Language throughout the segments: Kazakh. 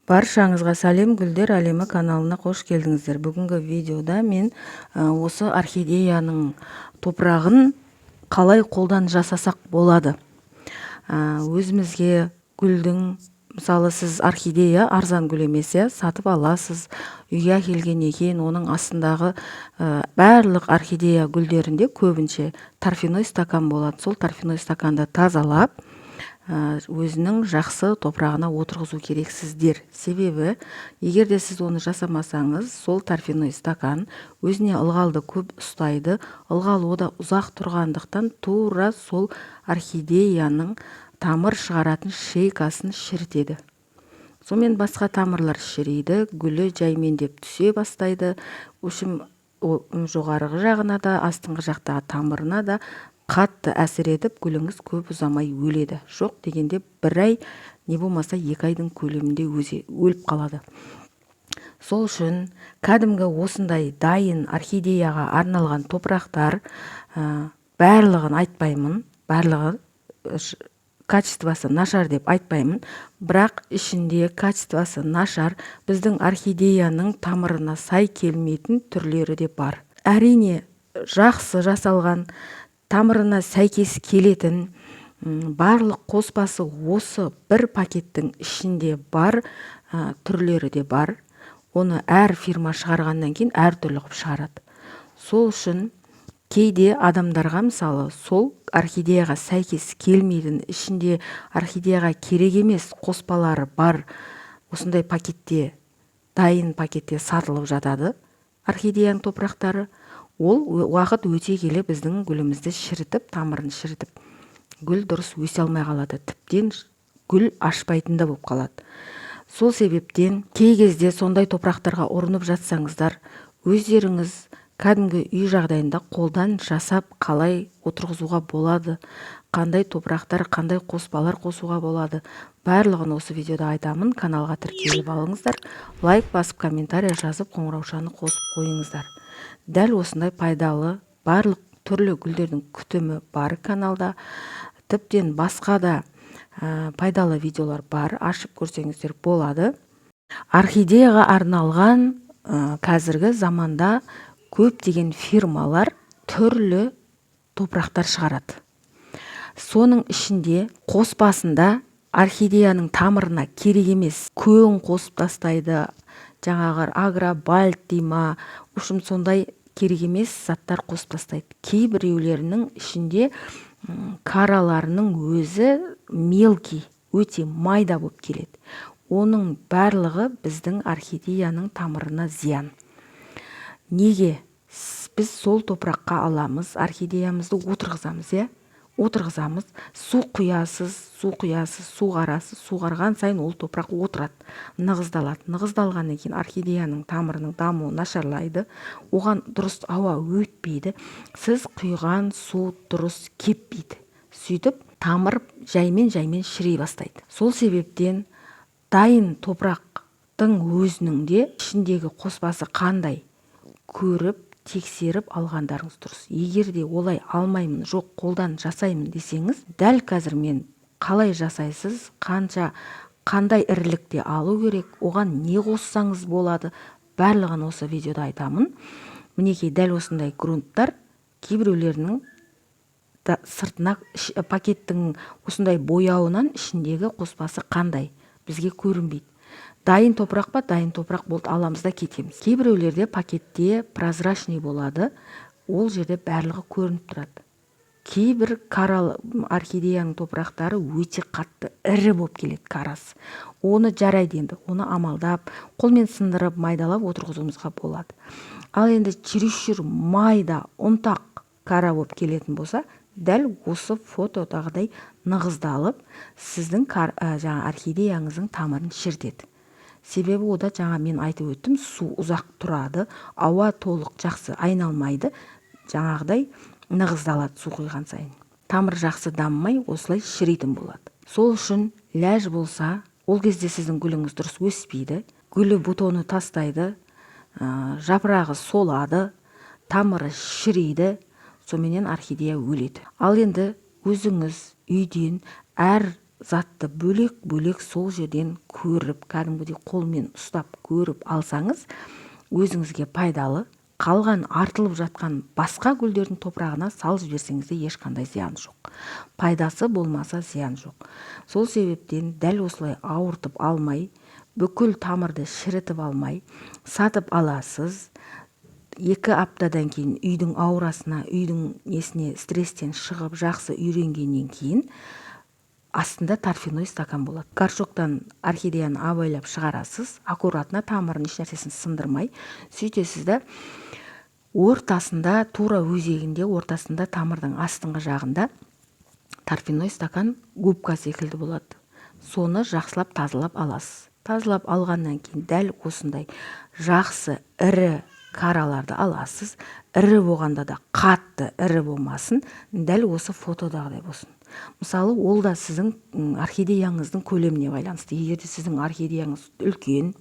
Баршаңызға сәлем! Гүлдер әлемі каналына қош келдіңіздер! Бүгінгі видеода мен осы орхидеяның топырағын қалай қолдан жасасақ болады өзімізге. Гүлдің, мысалы, сіз орхидея арзан гүл емес, иә, сатып аласыз, үйге әкелгеннен кейін оның астындағы барлық орхидея гүлдерінде көбінше торфяной стакан болады. Сол торфяной стаканды тазалап, өзінің жақсы топырағына отырғызу керексіздер. Себебі егер де сіз оны жасамасаңыз, сол торфяной стакан өзіне ылғалды көп ұстайды. Ылғал ода ұзақ тұрғандықтан, тура сол орхидеяның тамыр шығаратын шейкасын шірітеді. Сонымен басқа тамырлар шіриді, гүлі жаймендеп түсе бастайды. В общем, жоғарғы жағына да, астыңғы жақтағы тамырына да қатты әсер етіп, гүліңіз көп ұзамай өледі. Жоқ дегенде бір ай, не болмаса 2 айдың көлемінде өзі өліп қалады. Сол үшін кәдімгі осындай дайын орхидеяға арналған топырақтар, барлығын айтпаймын, барлығы качествосы нашар деп айтпаймын, бірақ ішінде качествосы нашар, біздің орхидеяның тамырына сай келмейтін түрлері де бар. Әрине, жақсы жасалған, тамырына сәйкес келетін, барлық қоспасы осы бір пакеттің ішінде бар түрлері де бар. Оны әр фирма шығарғаннан кейін әртүрлі қылып шығарады. Сол үшін кейде адамдарға, мысалы, сол орхидеяға сәйкес келмейтін, ішінде орхидеяға керек емес қоспалары бар осындай пакетте, дайын пакетте сатылып жатады орхидеяның топырақтары. Ол уақыт өте келе біздің гүлімізді шірітіп, тамырын шірітіп, гүл дұрыс өсе алмай қалады, тіптен гүл ашпайтын да болып қалады. Сол себептен кей кезде сондай топырақтарға ұрынып жатсаңыздар, өздеріңіз кәдімгі үй жағдайында қолдан жасап қалай отырғызуға болады, қандай топырақтар, қандай қоспалар қосуға болады, барлығын осы видеода айтамын. Каналға тіркеліп алыңыздар, лайк басып, комментарий жазып, қоңыраушаны қосып қойыңыздар. Дәл осындай пайдалы барлық түрлі гүлдердің күтімі бар каналда, тіптен басқа да пайдалы видеолар бар, ашып көрсеңіздер болады. Орхидеяға арналған қазіргі заманда көптеген фирмалар түрлі топырақтар шығарады. Соның ішінде қоспасында орхидеяның тамырына керек емес көң қосып тастайды, жаңағы агробальт дей ма, в общем, сондай керек емес заттар қосып тастайды. Кейбіреулерінің ішінде караларының өзі мелкий, өте майда болып келеді. Оның барлығы біздің орхидеяның тамырына зиян. Неге? Біз сол топыраққа аламыз, орхидеямызды отырғызамыз, иә, отырғызамыз, су құясыз, су құясыз, суғарасыз. Суғарған сайын ол топырақ отырады, нығыздалады. Нығыздалғаннан кейін орхидеяның тамырының дамуы нашарлайды, оған дұрыс ауа өтпейді, сіз құйған су дұрыс кеппейді. Сөйтіп тамыр жаймен жаймен шіри бастайды. Сол себептен дайын топырақтың өзінің де ішіндегі қоспасы қандай, көріп, тексеріп алғандарыңыз дұрыс. Егер де олай алмаймын, жоқ, қолдан жасаймын десеңіз, дәл қазір мен қалай жасайсыз, қанша, қандай ірілікте алу керек, оған не қоссаңыз болады, барлығын осы видеода айтамын. Мінекей, дәл осындай грунттар кейбіреулерінің сыртына, пакеттің осындай бояуынан ішіндегі қоспасы қандай бізге көрінбейді. Дайын топырақ па, дайын топырақ болды, аламыз да кетеміз. Кейбіреулерде пакетте прозрачный болады, ол жерде барлығы көрініп тұрады. Кейбір коралл орхидеяның топырақтары өте қатты ірі болып келеді карасы. Оны жарайды енді, оны амалдап қолмен сындырып, майдалап отырғызуымызға болады. Ал енді чересчур майда, ұнтақ кара болып келетін болса, дәл осы фотодағыдай нығыздалып, сіздің жаңа орхидеяңыздың тамырын шірітеді. Себебі ода, жаңа мен айтып өттім, су ұзақ тұрады, ауа толық жақсы айналмайды, жаңағыдай нығыздалады. Су құйған сайын тамыр жақсы дамымай, осылай шіритін болады. Сол үшін ләж болса, ол кезде сіздің гүліңіз дұрыс өспейді, гүлі бутоны тастайды, жапырағы солады, тамыры шіриді, соменен орхидея өледі. Ал енді өзіңіз үйден әр затты бөлек-бөлек сол жерден көріп, кәдімгідей қолмен ұстап көріп алсаңыз, өзіңізге пайдалы. Қалған артылып жатқан басқа гүлдердің топырағына салып жіберсеңіз де ешқандай зиян жоқ. Пайдасы болмаса, зиян жоқ. Сол себептен дәл осылай ауыртып алмай, бүкіл тамырды шірітіп алмай, сатып аласыз. 2 аптадан кейін үйдің аурасына, үйдің несіне, стресстен шығып, жақсы үйренгеннен кейін астында торфяной стакан болады. Горшоктан орхидеяны абайлап шығарасыз, аккуратно, тамырын, ешнәрсесін сындырмай. Сөйтесіз да, ортасында, тура өзегінде, ортасында, тамырдың астыңғы жағында торфяной стакан губка секілді болады. Соны жақсылап тазалап аласыз. Тазалап алғаннан кейін дәл осындай жақсы ірі караларды аласыз. Ірі болғанда да қатты ірі болмасын, дәл осы фотодағыдай болсын. Мысалы, ол да сіздің орхидеяңыздың көлеміне байланысты. Егер де сіздің орхидеяңыз үлкен,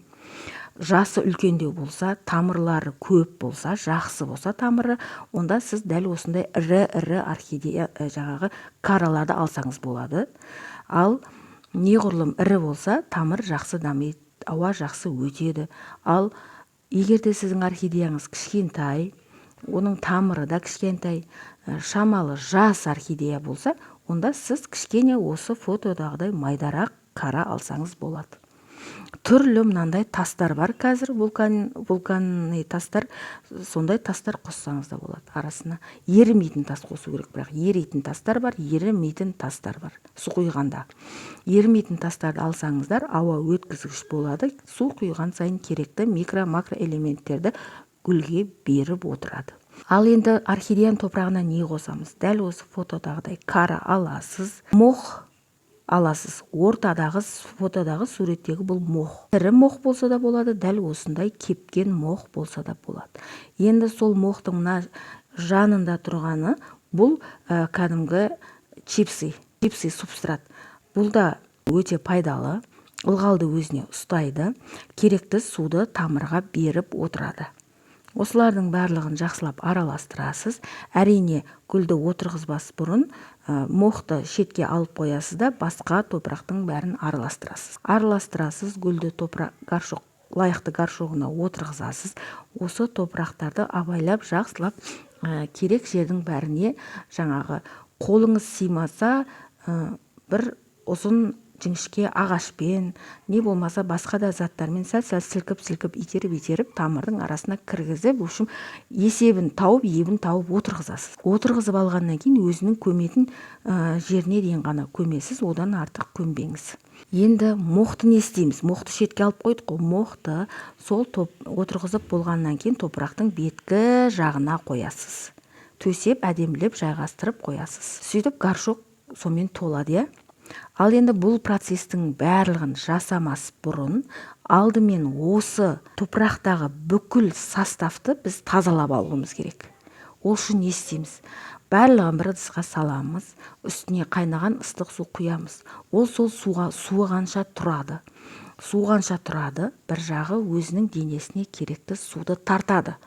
жасы үлкендеу болса, тамырлары көп болса, жақсы болса тамыры, онда сіз дәл осындай ірі ірі орхидея, жаңағы караларды алсаңыз болады. Ал неғұрлым ірі болса, тамыр жақсы дамиды, ауа жақсы өтеді. Ал егер де сіздің орхидеяңыз кішкентай, оның тамыры да кішкентай, шамалы жас орхидея болса, онда сіз кішкене осы фотодағыдай майдарақ кара алсаңыз болады. Түрлі мынандай тастар бар қазір, вулканный тастар, сондай тастар қоссаңыз да болады арасына. Ерімейтін тас қосу керек бірақ. Еритін тастар бар, ерімейтін тастар бар. Су құйғанда ерімейтін тастарды алсаңыздар, ауа өткізгіш болады. Су құйған сайын керекті микро, макроэлементтерді гүлге беріп отырады. Ал енді орхидеяның топырағына не қосамыз? Дәл осы фотодағыдай кара аласыз, мох аласыз. Ортадағы фотодағы, суреттегі бұл мох. Тірі мох болса да болады, дәл осындай кепкен мох болса да болады. Енді сол мохтың мына жанында тұрғаны бұл кәдімгі чипсы, чипсы субстрат. Бұл да өте пайдалы, ылғалды өзіне ұстайды, керекті суды тамырға беріп отырады. Осылардың барлығын жақсылап араластырасыз. Әрине, гүлді отырғызбас бұрын мохты шетке алып қоясыз да, басқа топырақтың бәрін араластырасыз. Араластырасыз, гүлді топырақ, горшок, лайықты горшогына отырғызасыз. Осы топырақтарды абайлап, жақсылап керек жердің бәріне, жаңағы қолыңыз сыймаса, бір ұзын жіңішке ағашпен, не болмаса басқа да заттармен сәл сәл сілкіп сілкіп, итеріп итеріп, тамырдың арасына кіргізіп, в общем, есебін тауып, ебін тауып отырғызасыз. Отырғызып алғаннан кейін өзінің көметін жеріне дейін ғана көмесіз, одан артық көмбеңіз. Енді мохты не істейміз? Мохты шетке алып қойдық қой. Мохты сол топ отырғызып болғаннан кейін топырақтың беткі жағына қоясыз, төсеп, әдемілеп жайғастырып қоясыз. Сөйтіп горшок сонымен толады, иә. Ал енді бұл процестің барлығын жасамас бұрын алдымен осы топырақтағы бүкіл составты біз тазалап алуымыз керек. Ол үшін не істейміз? Барлығын бір ыдысқа саламыз, үстіне қайнаған ыстық су құямыз. Ол сол суға суығанша тұрады. Суығанша тұрады. Бір жағы өзінің денесіне керекті суды тартады.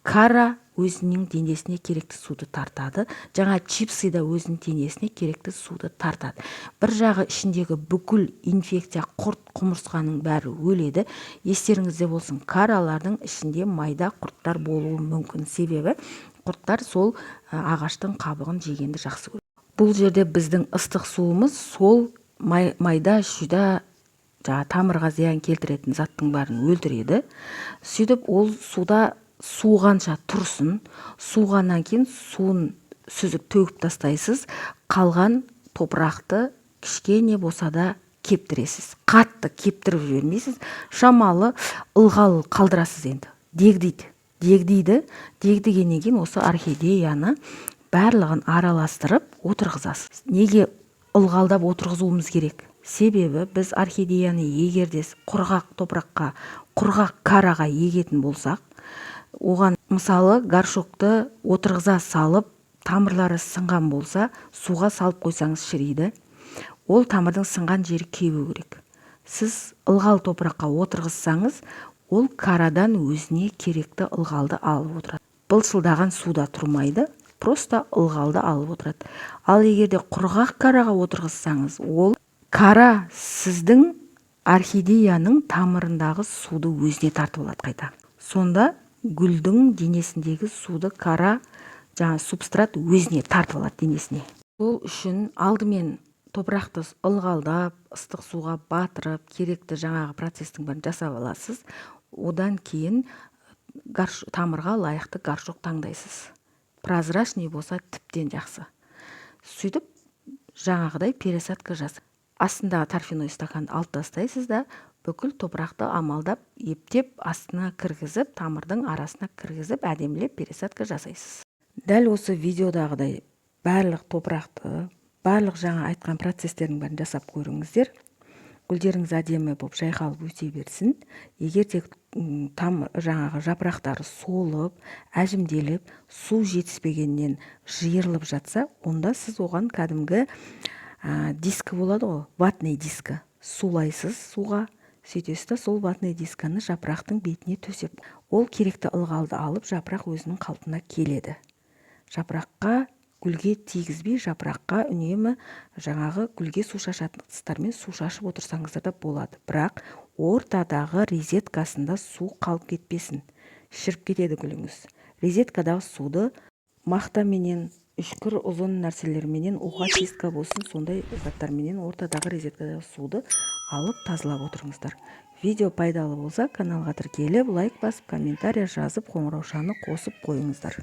Кара өзінің денесіне керекті суды тартады, жаңа чипсы да өзінің денесіне керекті суды тартады. Бір жағы ішіндегі бүкіл инфекция, құрт құмырсқаның бәрі өледі. Естеріңізде болсын, каралардың ішінде майда құрттар болуы мүмкін, себебі құрттар сол ағаштың қабығын жегенді жақсы көреді. Бұл жерде біздің ыстық суымыз сол майда шүйда, жаңағы тамырға зиян келтіретін заттың бәрін өлтіреді. Сөйтіп ол суда суығанша тұрсын. Суығаннан кейін суын сүзіп төгіп тастайсыз. Қалған топырақты кішкене болса да кептіресіз. Қатты кептіріп жібермейсіз, шамалы ылғал қалдырасыз. Енді дегдейді, дегдейді. Дегдегеннен кейін осы орхидеяны барлығын араластырып отырғызасыз. Неге ылғалдап отырғызуымыз керек? Себебі біз орхидеяны егер де құрғақ топыраққа, құрғақ караға егетін болсақ, оған, мысалы, горшокты отырғыза салып, тамырлары сынған болса, суға салып қойсаңыз, шіриді. Ол тамырдың сынған жері кебу керек. Сіз ылғал топыраққа отырғызсаңыз, ол карадан өзіне керекті ылғалды алып отырады, былшылдаған суда тұрмайды, просто ылғалды алып отырады. Ал егер де құрғақ караға отырғызсаңыз, ол Кора сіздің орхидеяның тамырындағы суды өзіне тартып алады қайта. Сонда гүлдің денесіндегі суды кора, жаңа субстрат өзіне тартып алады денесіне. Ол үшін алдымен топырақты ылғалдап, ыстық суға батырып, керекті жаңағы процесстің бәрін жасап аласыз. Одан кейін тамырға лайықты горшок таңдайсыз. Прозрачный болса, тіптен жақсы. Сөйтіп, жаңағыдай пересадка жасап, астындағы торфяной стаканды алып тастайсыз да, бүкіл топырақты амалдап, ептеп астына кіргізіп, тамырдың арасына кіргізіп, әдемілеп пересадка жасайсыз. Дәл осы видеодағыдай барлық топырақты, барлық жаңа айтқан процесстердің бәрін жасап көріңіздер. Гүлдеріңіз әдемі болып жайқалып өсе берсін. Егер де жаңағы жапырақтары солып, әжімделіп, су жетіспегеннен жиырылып жатса, онда сіз оған кәдімгі дискі болады ғой, ватный дискі, сулайсыз суға, сөйтесіз да, сол ватный дискіні жапырақтың бетіне төсеп, ол керекті ылғалды алып, жапырақ өзінің қалпына келеді. Жапыраққа, гүлге тигізбей, жапыраққа үнемі жаңағы гүлге су шашатын ыдыстармен су шашып отырсаңыздар да болады. Бірақ ортадағы розеткасында су қалып кетпесін, шіріп кетеді гүліңіз. Розеткадағы суды мақтаменен, үшкір ұзын нәрселерменен, уха чистка болсын, сондай заттарменен ортадағы розеткадағы суды алып, тазалап отырыңыздар. Видео пайдалы болса, каналға тіркеліп, лайк басып, комментарий жазып, қоңыраушаны қосып қойыңыздар.